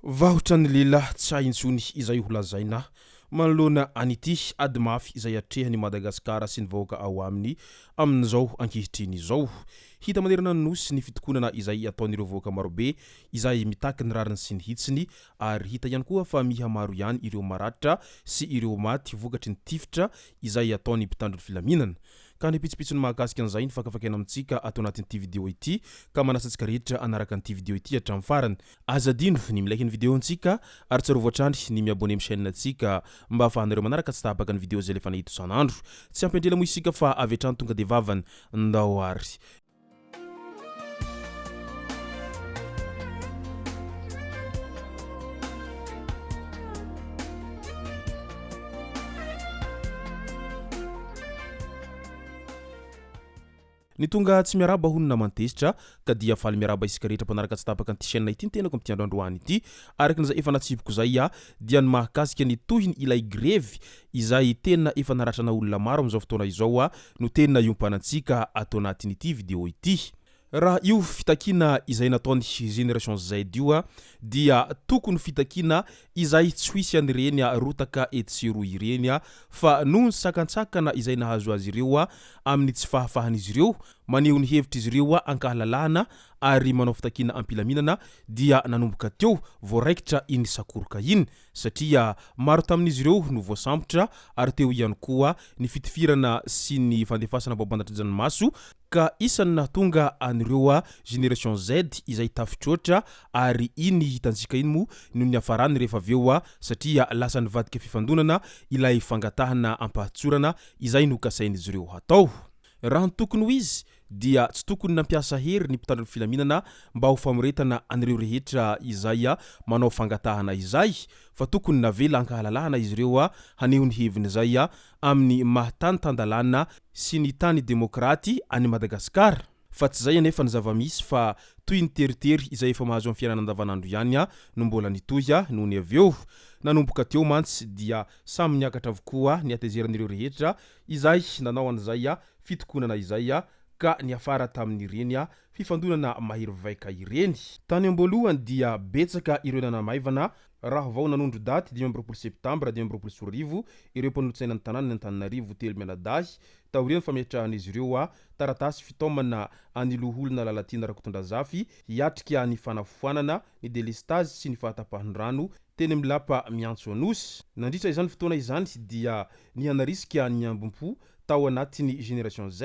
Vahotra ny lehilahy tsy hay intsony izay ho lazaina manoloana an'ity ady mafy izay atrehan'i Madagasikara sy ny vahoaka ao aminy amin'izao ankehitriny izao. Hita manerana ny Nosy ny fitokonana izay ataon'ireo vahoaka marobe izay mitaky ny rariny sy ny hitsiny ary hita ihany koa fa miha maro ihany ireo maratra sy ireo maty vokatry ny tifitra izay ataon'ny mpitandro ny filaminana. Ka ny pitsopitsony mahakasika an'izay no fakafakaina amintsika ato anatin'ity video ity ka manasa antsika rehetra hanaraka an'ity video ity hatramin'ny farany. Aza adino ny mi-like ny video antsika ary tsarovy hatrany ny mi-abonner amin'ny chaîne antsika mba ahafahanareo manaraka tsy tapaka ny video izay alefanay eto isan'andro. Tsy ampy andrela moa isika fa avy hatrany tonga dia vavany. Ndao ary. Ny tonga tsy miarahaba hono naman-tezitra ka dia faly miarahaba isika rehetra mpanaraka tsy tapaka an'ity chaîne ity ny tenako amin'ity andro androany ity. Araka ny izay efa natsipiko izay aho dia ny mahakasika ny tohiny ilay grevy izay tena efa naratrana olona maro amin'izao fotoana izao no tena iompanantsika ato anatin'ity vidéo ity. Raha io fitakiana izay nataon'i Génération Z io dia tokony fitakiana izay tsy ho hisy an'ireny rotaka etsy sy eroa ireny fa noho ny sakantsakana izay nahazo azy ireo amin'ny tsy fahafahan'izy ireo maneho ny hevitr'izy ireo ankahalalahana ary manao fitakiana am-pilaminana dia nanomboka teo vao raikitra iny sakoroka iny satria maro tamin'izy ireo no voasambotra ary teo ihany koa ny fitifirana sy ny fandefasana baombandatr-dranomaso ka isan'ny nahatonga an'ireo Génération Z izay tafitroatra ary iny hitantsika iny moa no niafarany rehefa avy eo satria lasa nivadika fifandonana ilay fangatahana am-pahatsorana izay nokasain'izy ireo hatao. Raha ny tokony ho izy dia tsy tokony nampiasa hery ny mpitandro ny filaminana mba ho famoretana an'ireo rehetra izay manao fangatahana izay fa tokony navela ankahalalahana izy ireo haneho ny heviny izay amin'ny maha tany tan-dalàna sy ny tany demokraty an'i Madagasikara. Fa tsy izay anefa ny zava-misy fa toy ny teritery izay efa mahazo amin'ny fiainana andavanandro ihany no mbola nitohy nony avy eo. Nanomboka teo mantsy dia samy niakatra avokoa ny hatezeran'ireo rehetra izay nanao an'izay fitokonana izay ka niafara tamin'ireny fifandonana mahery vaika ireny. Tany am-boalohany dia betsaka ireo nanamaivana raha vao nanondro daty 25 septambra 2025 ireo mpanolotsainan'ny tanànan'i Antananarivo telo mianadahy taorian'ny fametrahan'izy ireo taratasy fitaomana an'ny Loholona Lalatiana Rakotondrazafy hiatrika ny fanafoanana ny delestazy sy ny fahatapahan'ny rano teny amin'ny lapa miantso Anosy. Nandritra izany fotoana izany dia niha-narisika ny ambom-po tao anatin'ny Génération Z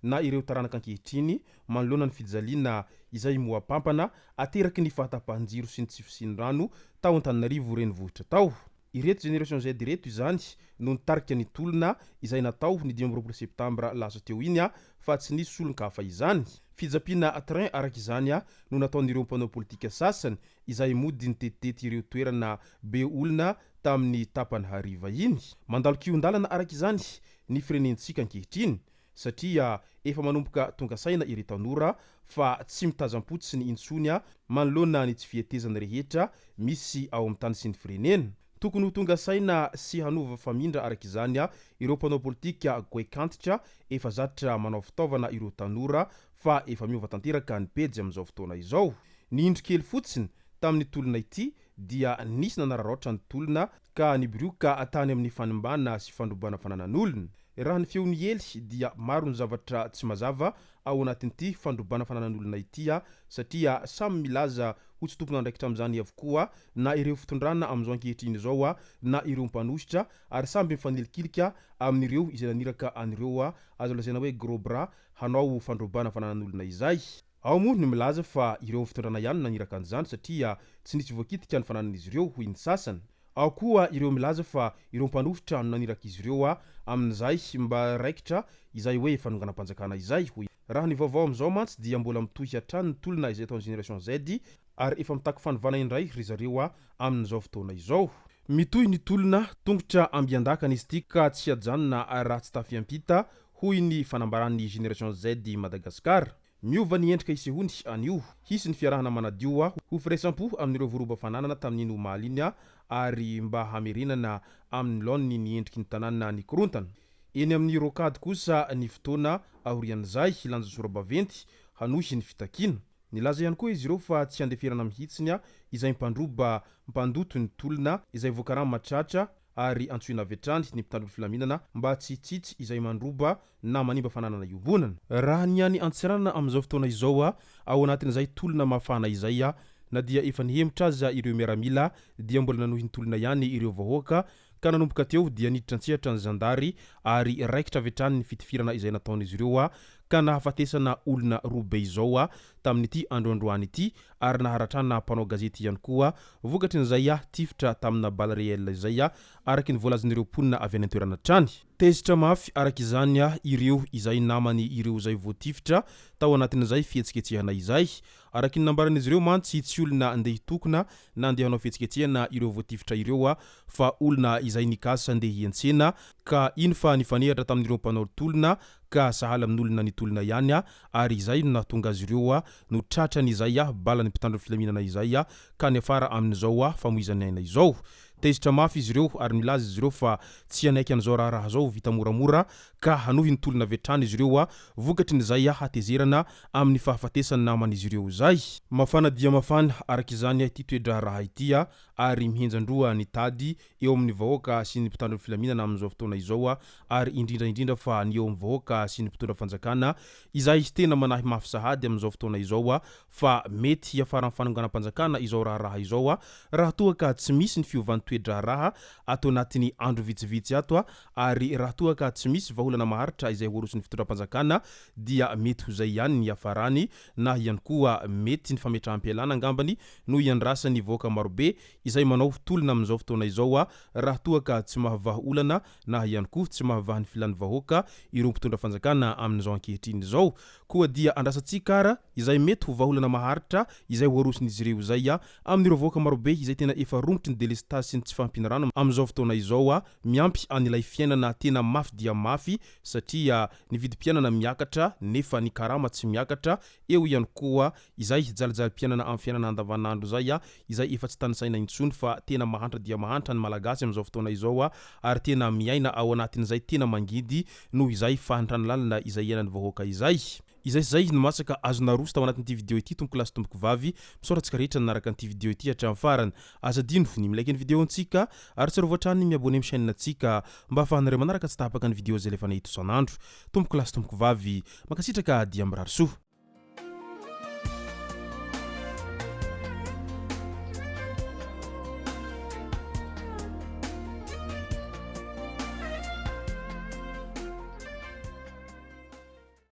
na ireo taranaka ankehitriny manoloana ny fijaliana izay mihoa-pampana ateraky ny fahatapahan-jiro sy ny tsy fisian'ny rano tao Antananarivo renivohitra tao. Ireto Génération Z ireto izany no nitarika ny tolona izay natao ny 25 septambra lasa teo iny fa tsy nisy solon-kafa izany. Fijapiana train araka izany no nataon'ireo mpanao politika sasany izay mody nitetitety ireo toerana be olona tamin'ny tapany hariva iny. Mandalo kihon-dalana araka izany ny firenentsika ankehitriny satria efa manomboka tonga saina ireo tanora fa tsy mitazam-potsiny intsony manoloana ny tsy fihetezana rehetra misy ao amin'ny tany sy ny firenena. Tokony ho tonga saina sy hanova famindra araka izany ireo mpanao politika goaikantitra efa zatra manao fitaovana ireo tanora fa efa miova tanteraka ny pejy amin'izao fotoana izao. Ny indro kely fotsiny tamin'ny tolona ity dia nisy nanararaotra ny tolona ka nibirioka tany amin'ny fanimbana sy fandrobana fananan'olona. Raha ny feo niely dia maro ny zavatra tsy mazava ao anatin'ity fandrobana fananan'olona ity satria samy milaza ho tsy tompon'andraikitra amin'izany avokoa na ireo fitondrana amin'izao ankehitriny izao na ireo mpanohitra ary samby mifanilikilika amin'ireo izay naniraka an'ireo azo lazaina hoe gros bras hanao fandrobana fananan'olona izay. Ao moa ny milaza fa ireo fitondrana ihany no naniraka an'izany satria tsy nisy voakitika ny fananan'izy ireo hoy ny sasany. Ao koa ireo milaza fa ireo mpanohitra no naniraka izy ireo amin'izay mba raikitra izay hoe fanonganam-panjakana izay hoy. Raha ny vaovao amin'izao mantsy dia mbola mitohy hatrany ny tolona izay ataon'ny Génération Z ary efa mitaky fanovana indray ry zareo amin'izao fotoana izao. Mitohy ny tolona, tongotra ambian-dakana izy ity ka tsy hajanona raha tsy tafiampita hoy ny fanambaran'ny Génération Z Madagascar. Miova ny endrika isehoany anio. Hisy ny fiarahana manadio ho firaisampo amin'ireo voaroba fananana tamin'iny omaly iny ary mba hamerenana amin'ny laoniny ny endriky ny tanàna nikorontana. Eny amin'ny Rocade kosa ny fotoana aorian'izay hilanja sora-baventy hanohy ny fitakiana. Nilaza ihany koa izy ireo fa tsy andeferana mihitsiny izay mpandroba mpandoto ny tolona izay voakarama tratra ary antsoina avy hatrany ny mpitandro ny filaminana mba tsy hitsitsy izay mandroba na manimba fananana iombonana. Raha ny any Antsiranana amin'izao fotoana izao, ao anatin'izay tolona mafana izay, na dia efa nihemotra aza ireo miaramila dia mbola nanohy ny tolona ihany ireo vahoaka ka nanomboka teo dia niditra an-tsehatra ny zandary ary raikitra avy hatrany ny fitifirana izay nataon'izy ireo ka nahafatesana olona roa be izao tamin'ity andro androany ity ary naharatrana mpanao gazety ihany koa vokatrin'izay tifitra tamina balle réelle izay araka ny voalazan'ireo mponina avy any an-toerana hatrany. Tezitra mafy araka izany ireo izay namany ireo izay voatifitra tao anatin'izay fihetsiketsehana izay. Araka ny nambaran'izy ireo mantsy tsy olona andeha hitokona na andeha hanao fihetsiketsehana ireo voatifitra ireo fa olona izay nikasa andeha hiantsena ka iny fa nifanehatra tamin'ireo mpanao tolona ka sahala amin'olona nitolona ihany ary izay no nahatonga azy ireo no tratran'izay balan'ny mpitandro filaminana izay ka niafara amin'izao famoizany aina izao. Tezitra mafy izy ireo ary nilaza izy ireo fa tsy hanaiky an'izao raharaha izao ho vita moramora ka hanohy ny tolona avy hatrany izy ireo vokatry ny izay hatezerana amin'ny fahafatesan'ny naman'izy ireo izay. Mafana dia mafana araka izany ity toe-draharaha ity ary mihenjan-droa ny tady eo amin'ny vahoaka sy ny mpitandro ny filaminana amin'izao fotoana izao ary indrindra indrindra fa ny eo amin'ny vahoaka sy ny mpitondra fanjakana izay tena manahy mafy sahady amin'izao fotoana izao fa mety hiafaran'ny fanonganam-panjakana izao raharaha izao raha toa ka tsy misy ny fiovan'ny toe-draharaha ato anatin'ny andro vitsivitsy ato ary raha toa ka tsy misy vahaolana maharitra izay horoson'ny fitondram-panjakana dia mety ho izay ihany ny hiafarany na ihany koa mety ny fametraham-pialana angambany no hiandrasan'ny vahoaka marobe izay manao tolona amin'izao fotoana izao raha toa ka tsy mahavaha olana na ihany koa tsy mahavaha ny filan'ny vahoaka ireo mpitondra fanjakana amin'izao ankehitriny izao. Koa dia andrasantsika ara izay mety ho vahaolana maharitra izay ho aroson'izy ireo izay amin'ireo vahoaka marobe izay tena efa romotry ny delestazy sy ny tsy fahampiana rano amin'izao fotoana izao miampy an'ilay fiainana tena mafy dia mafy satria ny vidim-piainana miakatra nefa ny karama tsy miakatra, eo ihany koa izay jalijalim-piainana amin'ny fiainana andavanandro izay izay efa tsy tanisaina intsony fa tena mahantra dia mahantra ny Malagasy amin'izao fotoana izao ary tena miaina ao anatin'izay tena mangidy noho izay fahantrana lalina izay iainan'ny vahoaka izay. Izay sy izay no masaka azo naroso tao anatin'ity video ity tompoko lahy sy tompoko vavy, misaotra antsika rehetra nanaraka an'ity video ity hatramin'ny farany. Aza adino ny mi-like ny video ntsika ary tsarovy hatrany ny mi-abonner amin'ny chaîne ntsika mba ahafahanareo manaraka tsy tapaka ny video izay alefanay eto isan'andro. Tompoko lahy sy tompoko vavy, mankasitraka dia mirary soa.